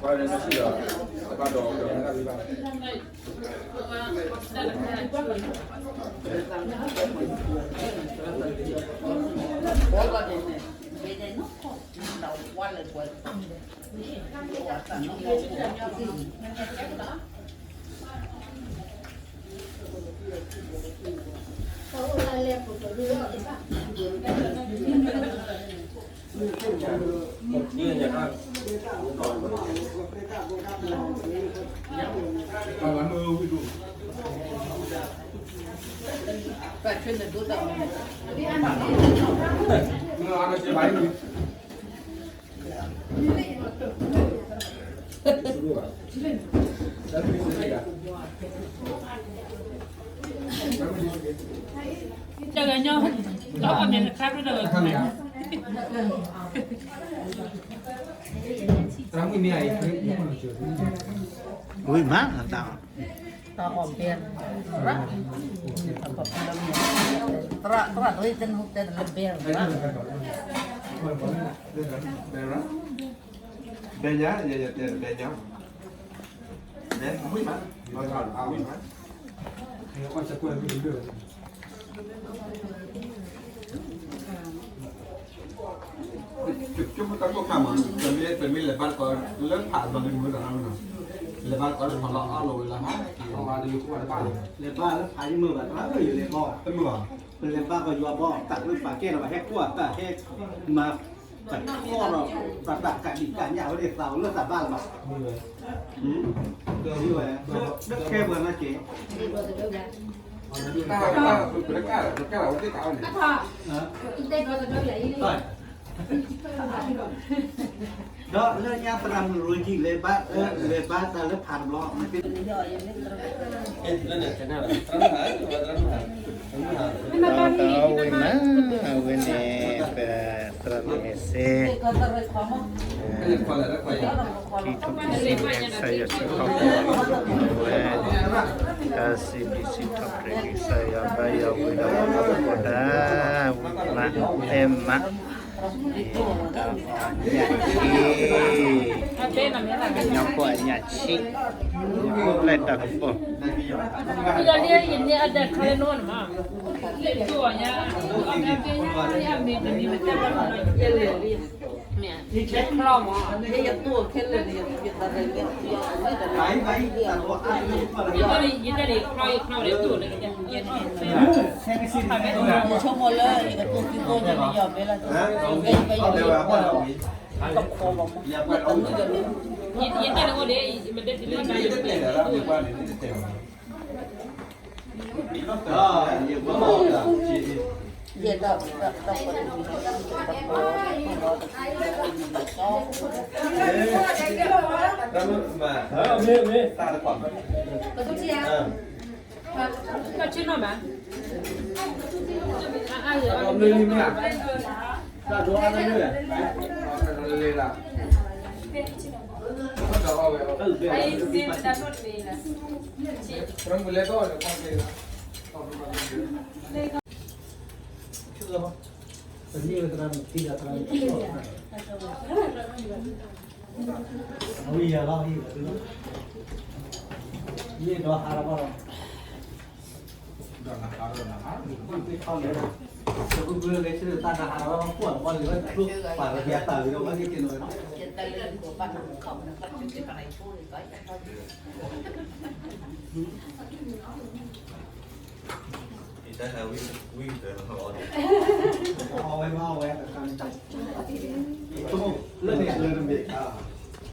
ဝံၤမးတၢ် တၢ်အီၣ်ဘဲၣ် သရၣ် သရၣ် သရၣ် သရၣ် သရၣ် သရၣ် သရၣ် ဘဲၣ်ညါ ယတဲဘဲၣ်ညါ ဘဲၣ်မုၢ်မး ဘဲၣ်မုၢ်မး ကၠိမ့ၢ်တၢ်ကိၢ်ခါမး ပမ့ၢ် ပမ့ၢ်လဲၤဘါတကီ လၢဖးဘျီဒ်မုၢ်တၢ်နီၤ လဲၤဘါတကီလၢဖးလီၤအီၣ်လီၤဝဲလၢဟါ လဲၤဘါလၢဖးယမုၢ်ဘၣ် တၢ်လၢယလဲၤဘီ တမုၢ်ဘၣ် ပလဲၤဘါကယွၤဘီ တၢ်လၢပာ်ကဲထီၣ်ဘၣ်ဟဲကွၢ်တၢ်ဟဲ မၤကထီၣ်ဒီး တၢ်တၢ်ကးဒံးကးညၣ်ဝဲဒၣ်သးလၢတၢ်ဘါလၢၤဘၣ် လၢခဲပှၤနာ်က့ တၢ် တၢ် တၢ် တၢ် တၢ် တၢ် တၢ် တၢ် ဒီးလၢညါသရၣ်မုၣ်ရိကံလဲၤဘါ လဲၤဘါတၢ်လၢဖးတဘျီ တၢ်ဝံၤမး အဝဲန့ၣ် ပသရၣ်မုၣ်န့ၣ်စ့ ခံထူၣ်ခံဆံမဲာ် ကစၢ်ယွၤစံးထီၣ်ပတြၢၤဝဲ တၢ်စံးဘျုးစံးထီၣ်ပတြၢၤကစၢ်ယွၤ ဘါယွၤဝံၤဒီး ပှၤဒၣ်ဝံၤမး တဲမး ညၣ်ဆံ ကညီဖိအညၣ်ဆံ ပျဲၢ်တၢ်ကပီၤ ဆိကမိၣ်လၢယကတိၤသံသိန့ၣ် ယီၤဘဲလၢ ကခိးဘၣ်မး တမုာ်ဒီး ယတၢ်န့ၣ်အိၣ်ဒ် ယမ့ၢ်တဲတလၢယဘၣ်ယတတဲ ယဲၢ်ဒီး ဒီး ဒီး တၢ်မ့ၢ်မ့ၢ် တၢ်တကွၢ် တၢ်ဆ့ၣ်နီၤမး တၢ်မ့ၢ်မ့ၢ် တၢ်ဒိးအါတမ့ၢ် လ့လ့လၢ တၢ်အီၣ်ဝဲ တၢ်အီၣ်ဝဲ တၢ်မ့ၢ်လဲၣ် တၢ်အီၣ်ဝဲ ပမ့ၢ်ဝဲသရၣ်မုၣ်ထံဒီးသရၣ်မုၣ်ထံ အဝဲယၤလီၤဟံၣ်လီၤ ယ့ၢ်ဒီးဟးလီၤဘၣ်လီၤ ဒီးနဟးဒီးနဟး ပှၤကွၢ်လၢတၢ်နဟးလီၤဘၣ်လီၤ ပှၤလၢယၤတၢ်ဝံၤဒီးဝဲက့ၤက့ၤလီၤဝဲလီၤ အဝဲမ့ၢ်အဝဲ လၢန့ၣ်လၢတဘ့ၣ်